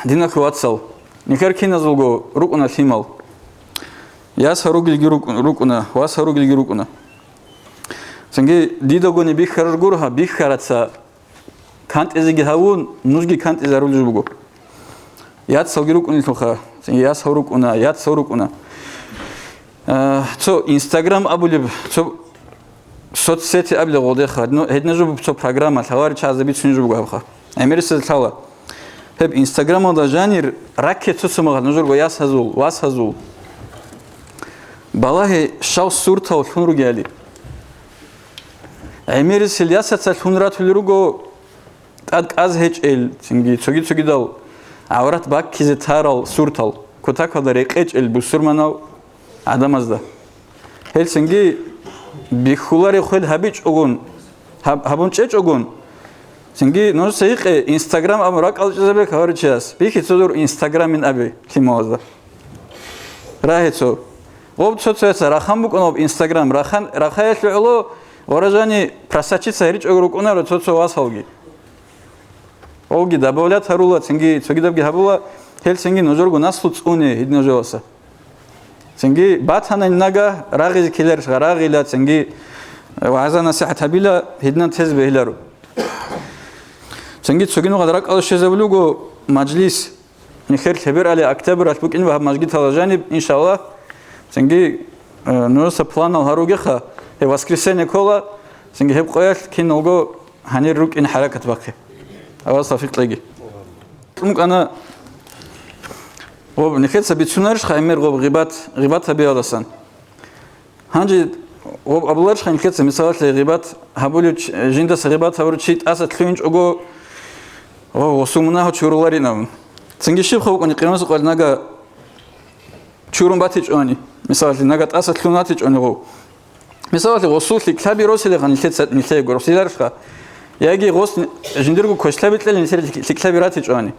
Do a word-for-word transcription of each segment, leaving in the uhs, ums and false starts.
Диналъул вацал, нилъер киназулго рукӀуна лъимал. Яс гьаругелги рукӀу-, рукӀуна, вас гьаругелги рукӀуна. Цинги дидагони бихьараб гуро гьаб, бихьараца кантӀизеги гьавун, нужги кантӀизе гьарулеб жо буго. Яцалги рукӀунелъулха, цинги ясал рукӀуна, яцал рукӀуна. Э, цо Instagram абулеб, цо соцсети абилеб гъолдеха, ну, гьедин жо буго цо программа, лъаларел чагӀазда бицунеб жо буго гьабха. ГӀемерисез лъала. Гьеб Instagram-алда жанир ракке цо-цо магъа нужерго ясазул, васазул. Балагье, щал суртал лъун ругеали. ГӀемерисел ясаца лъун ратулел руго тӀад кӀаз гьечӀел, цинги цоги-цогидал гӀаврат баккизе тарал суртал, кутакалда рекъечӀел бусурманал гӀадамазда. Гьел цинги бихьулареб хвел гьабичӀогун, гьаб-, гьабун чӀечӀогун, цинги нужеца гьикъе, Instagram абун ракӀал чӀезабе гьаваричияс, бихье цо дур Instagram-ин абе лъималазда. Рагье цо. Гъоб цо-цояца рахан букӀун гъоб Instagram, рахан, рахаялъе гӀоло, гъоражани просочиться гьаричӀого рукӀунаро цо-цо васалги. Гъолги добавлять гьарула, цинги цогидабги гьабула, гьел цинги нужерго наслу цӀуне гьедин нужеласа. Цинги батанани нага рагъизе ккеларищха, рагъила, цинги вагӀза-насихӀат гьабила, гьединан тезе бегьиларо. Цинги цоги нугъал ракӀалде щвезабулего мажлис, нилъер лъеберали октябралъ букӀин ва гьаб мажгиталда жаниб, иншаллагь, цинги, э, нужеца планал гьаругеха, гьеб воскресенье ккола, цинги гьеб къоялъ киналго гьанир рукӀин хӀаракат бахъе. Аллагьас тавфикъ кьеги. КьункӀана, гъоб, нилъеца бицунарищха гӀемер гъоб гъибат, гъибат гьабиялдасан? Гьанже гъоб абуларищха нилъеца, мисалалъе, гъибат гьабулев чи, жиндаса гъибат гьабурав чи тӀаса лъугьинчӀого, гъо-, гъосул мунагьал чуруларинаб. Цинги щибха вукӀани къиямасеб къоялъ нага чурун батичӀони, мисалалъе, нага тӀаса лъугьун батичӀони гъов. Мисалалъе, гъосул лъикӀлъаби росилиха нилъеца, нилъего росиларищха? Яги гъос жиндирго квешлъаби кьела нилъер лъикӀлъаби ратичӀони?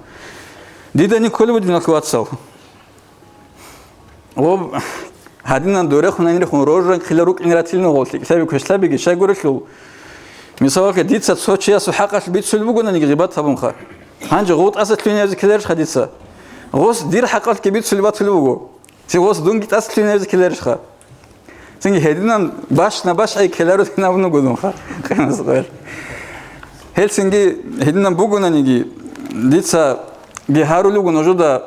Дидани кколеб буго, диналъул вацал. Гъоб, гьадинан дорехун гьанирехун роржанхъила рукӀин ратилин гъол лъикӀлъаби квешлъабиги, щайгурелъул, мисалалъе, дица цо чиясул хӀакъалъ бицулеб бугонаниги гъибат гьабунха. Гьанже гъов тӀаса лъугьине гьезие ккеларищха дица? Гъос дир хӀакъалъги бицулеб батулеб буго. Ци гъос дунги тӀаса лъугьине гьезие ккеларищха? Цинги гьединан бащ-набащ гӀей ккелародин абун буго дунха. Къиямасеб къоялъ. Гьел цинги гьединан бугонаниги, дицаги гьарулев вуго нужеда,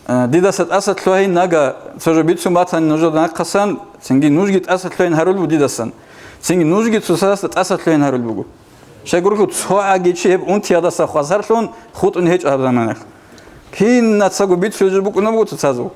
э, дидаса тӀаса лъугьайин нага, цо жо бицун батани нужеда нахъасан, цинги нужги тӀаса лъугьайин гьарулеб буго дидасан. Цинги нужги цоцазда тӀаса лъугьайин гьарулеб буго. Щайгурелъул цо гӀаги чи гьеб унтиялдаса хвасарлъун хутӀун гьечӀо гьаб заманалъ. Кинацаго бицулеб жо букӀунеб буго цоцазул.